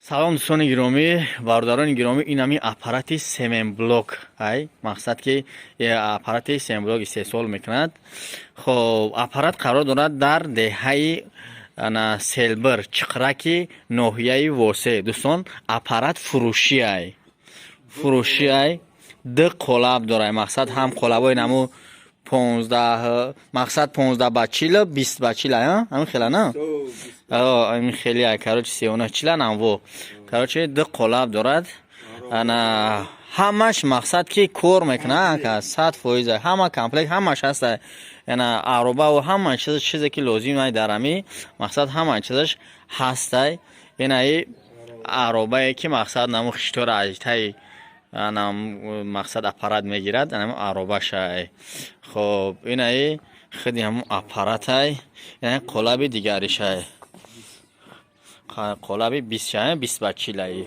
Салом, дӯстони гиромӣ, бародарони гиромӣ. Ин ҳамин аппарати семенблок ай, мақсад ки аппарати семенблок истеҳсол мекунад. Хоб, аппарат қарор дорад дар деҳаи Селбир, Чиқраки, ноҳияи Восе. Дӯстон, аппарат фурӯшӣ ай, фурӯшӣ ай. Ду қолаб дорад, мақсад ҳам қолабҳои наму 15, мақсад 15 ба 40, 20 ба 40 ай, ҳамин хела на, ҳамин хели ай. Короче, сиёна чила намво. Короче, ду қолаб дорад. Ана ҳамаш, мақсад ки кор мекунад, 100% ҳама комплект, ҳамаш ҳаста. Яна аробаву ҳама чиз, чизе ки лозим ай дар ҳами, мақсад, ҳама чизаш ҳастай. Инаи аробае ки, мақсад, наму хиштора аз таи мақсад аппарат мегирад, анам аробашай. Хоб, инаи худи ҳамун аппаратай, ина қолаби дигаришай, қолаби бистшай, 20 ба 40-аи.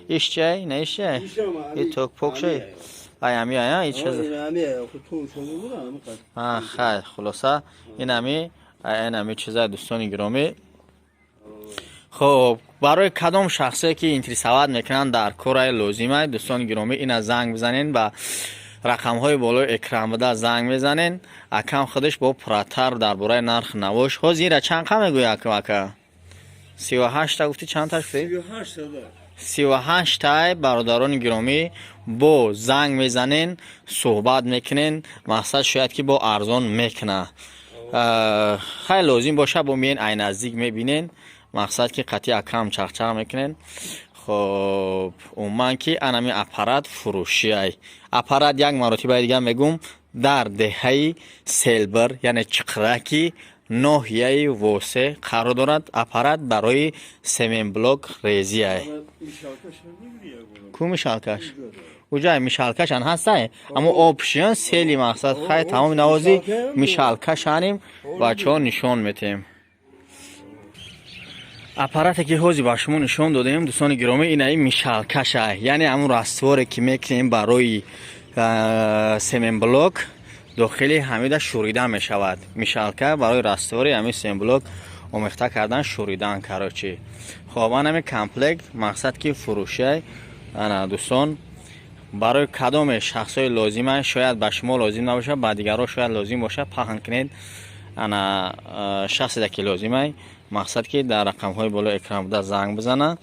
Ишчай, на ишчай, и ток покшай ай, ами ай, и чиз. Хай, хулоса, инами инами чиза, дӯстони гиромӣ. Хоб, барои кадом шахсе ки интересовать мекунанд, дар корае лозимай, дӯстони гиромӣ, ина занг бизанен, ба рақамҳои болои экран буда занг мезанен. Акам худаш бо пурратар дар бораи нарх навош. Ҳозир ира чанд қа мегӯя, ака? 38-та гуфтӣ, чандташ гуфтӣ? 38-тай. Бародарони гиромӣ, бо занг мезанен, суҳбат мекунен, мақсад, шояд ки бо арзон мекуна. Хай, лозим боша, бо миен, ай наздик мебинен, мақсад ки қатъи акам чақчақ мекунен. Хоб, умуман ки анами аппарат фурӯшиай. Аппарат, як маротибаи дигар мегум, дар деҳаи Селбир, яъне Чиқраки, ноҳияи Восе қарор дорад. Аппарат барои семенблок резиай. Ку мешалкаш? Уҷай мешалкашан ҳастай, аммо об шиён сели, мақсад, хай, тамоми навози мешалкашаним, бачаҳо нишон метем. Аппарате ки ҳозир ба шумо нишон додем, дӯстони гиромӣ, инаи мешалкаша, яъне ҳамун растворе ки мекунем барои семенблок, дохили ҳамида шӯрида мешавад. Мешалка барои раствори ҳамин семенблок омехта кардан, шӯридан, короче. Хоб, ан ҳами комплект, мақсад ки фурӯшай. Ана, дӯстон, барои кадоме шахсҳои лозима, шояд ба шумо лозим набошад, ба дигарҳо шояд лозим бошад, паҳн кунед. Ана шахседа ки лозимай, мақсад ки дар рақамҳои болои экран буда занг бизана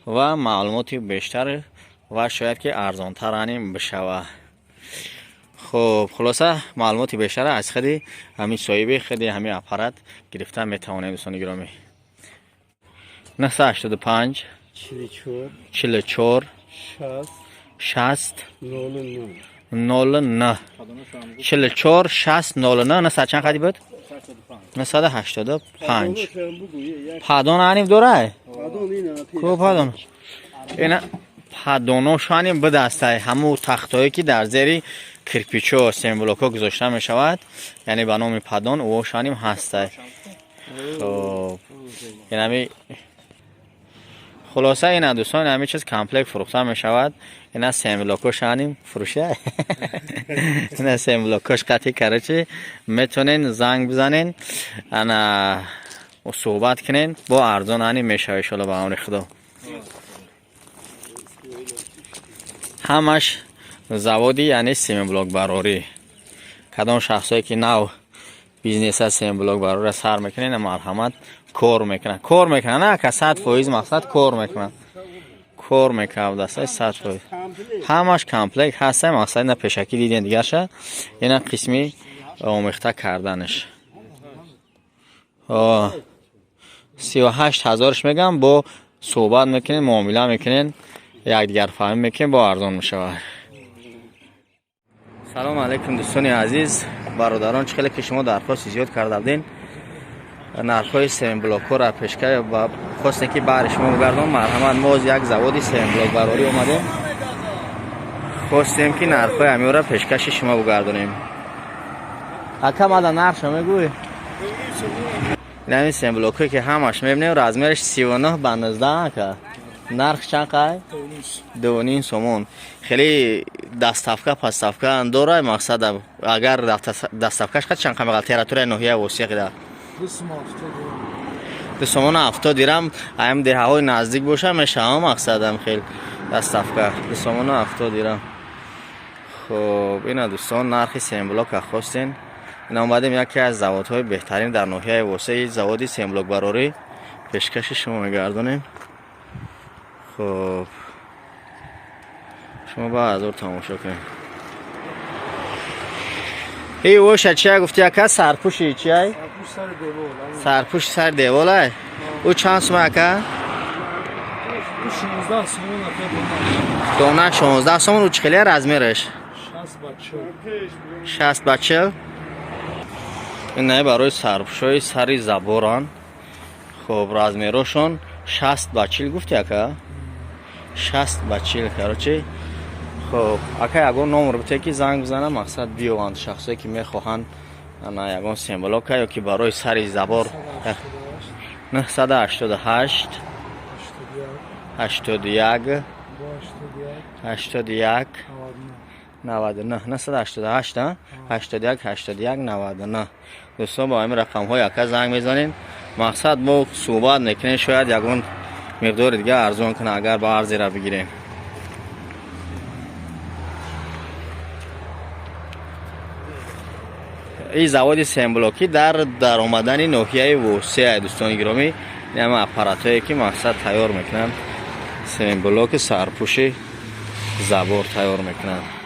ва маълумоти бештар ва шояд ки арзонтар аним бишава. Хуб, хулоса, маълумоти бештара аз худи ҳамин соҳиби худи ҳамин аппарат гирифта метавонем. Дӯстони гиромӣ, 985 44 44 60 60 09. 09 44 60 09. Насад чанд қади буд? 985. Поддон аним дорай? Ку поддон? Ина поддоношаним бидастай, ҳамун тахтое ки дар зери кирпичо, семблокҳо гузошта мешавад, яъне ба номи поддон, ӯошаним ҳастай. Хоб, инами хулоса, ина, дӯстон, ҳамин чиз комплект фурӯхта мешавад. Ина семблокошаним фурӯша, ина семблокош қатъи. Короче, метонен занг бизанен, ана суҳбат кунен, бо арзон ани мешава, иншолло, ба амри Худо. Ҳамаш заводи, яъне семенблокбарорӣ. Кадом шахсое ки нав бизнеса семенблокбарория сар мекунед, марҳамат, кор мекунад, кор мекунад, на ка 100%, мақсад, кор мекунад, кор мекунад, дастаи 100%. Ҳамаш комплект ҳаста, мақсад, ина пешакӣ дидем, дигарша ина қисми омехта карданаш. 38 ҳазорш мегам, бо суҳбат мекунем, муомила мекунем, якдигарфаҳмӣ мекунем, бо арзон мешавад. Салому алайкум, дӯстони азиз, бародарон. Чӣ хеле ки шумо дархости зиёд карда будем, нархҳои семблокҳоро пешка хостем ки баҳри шумо бигардон. Марҳамат, мо як заводи семблокбарорӣ омадем, хостем ки нархҳои ҳамиёро пешкаши шумо бигардонем. Ака, мада нархшо мегӯй? Инами семблокҳое ки ҳамаш мебинем, размераш 39 ба 19. Ака, нарх чанд қай? 2,5 сомон. Хеле доставка, поставка дора, мақсад, агар доставкаш қад чанд қа меғал территорияи ноҳияи Восеъ қида? 2 сомону 70 дирам. Аям деҳаҳои наздик боша, мешавам, мақсадам хел доставка. 2 сомону 70 дирам. Хуб, ина, дӯстон, нархи семблока хостен. Ина, омадем яке аз заводҳои беҳтарин дар ноҳияи Восеи, заводи семблокбарорӣ, пешкаши шумо мегардонем. Хуб, шумо ба азор тамошо кунед. И оша чия гуфти, ака? Сарпӯши чиай? Сарпӯш сари девол. Сарпӯши сари деволай. Ӯ чанд сума, ака? Ӯ 16 сомон, ака, дона. Дона 16 сомон. Ӯ чӣ хеле размераш? 60 ба 40. 60 ба 40. Инаи барои сарпӯшҳои сари заборанд. Хуб, размерошон 60 ба 40 гуфти, ака? 60 ба 40, короче. Хуб, ака, ягон номер бите, ки занг бизанам, мақсад биёванд шахсое, ки мехоҳанд, ана, ягон семблока ё ки барои сари забор. 988. 988. 81. 81. 81. 81. 99. 99. 988 81 81 99. Дӯстон, бо ҳамин рақамҳои ака занг мезанем, мақсад, мо суҳбат мекунем, шояд ягон миқдори дига арзон кунад, агар ба арзера бигирем. Ин заводи семблокӣ дар даромадани ноҳияи Восеа, дӯстони гиромӣ. Ин аппаратҳое, ки, мақсад, тайёр мекунанд, семблоки сарпӯши забор тайёр мекунанд.